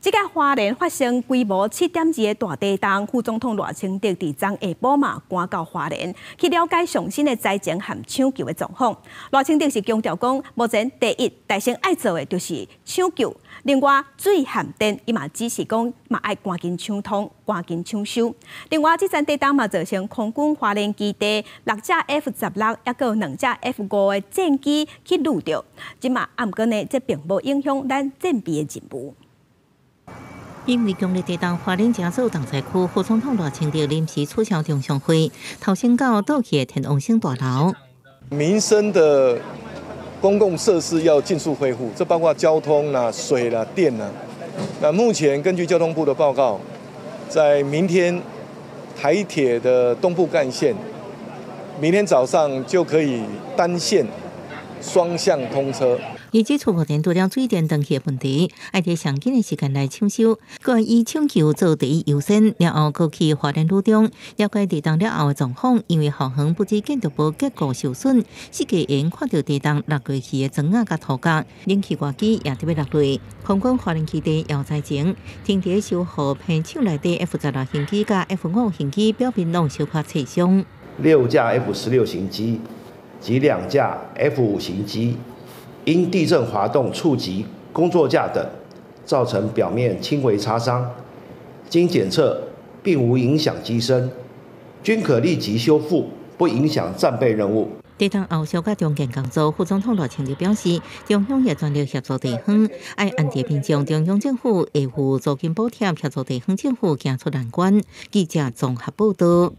這個花蓮發生規模7.2的大地動，副總統賴清德佇昨下晡嘛趕到花蓮去了解上新的災情和搶救的狀況。賴清德是強調講，目前第一大先愛做的就是搶救，另外水和電，伊嘛指示講嘛愛趕緊搶通、趕緊搶修。另外，這陣地動嘛造成空軍花蓮基地六架 F-16，抑閣有兩架 F-5的戰機去遇著，這嘛毋過呢，這並無影響咱戰備的任務。因為強烈地動，花蓮誠做重災區，副總統賴清德臨時取消中常會，頭先到倒去的天王星大樓。民生的公共設施要盡速恢復，這包括交通啦、水啦、電啦。那目前根據交通部的報告，在明天台鐵的東部幹線，明天早上就可以單線雙向通車。伊指出，目前除了水電斷去的問題，愛佇上緊的時間內搶修，閣以搶救做第一優先。了後，閣去花蓮呂中了解地動了後的狀況，因為後方不止建築物結構受損，設計員看著地動落過去的磚仔佮塗角，冷氣外機也特別落落。空軍花蓮基地也災情，停佇修護坪廠內底 F-16型機佮 F-5型機表面攏小可擦傷。六架 F-16型機及兩架 F-5型機，因地震滑動觸及工作架等，造成表面輕微擦傷，經檢測並無影響機身，均可立即修復，不影響戰備任務。地動後續佮重建工作，副總統賴清德表示，中央會全力協助地方，愛安置民眾，中央政府會付租金補貼，協助地方政府行出難關。記者綜合報道。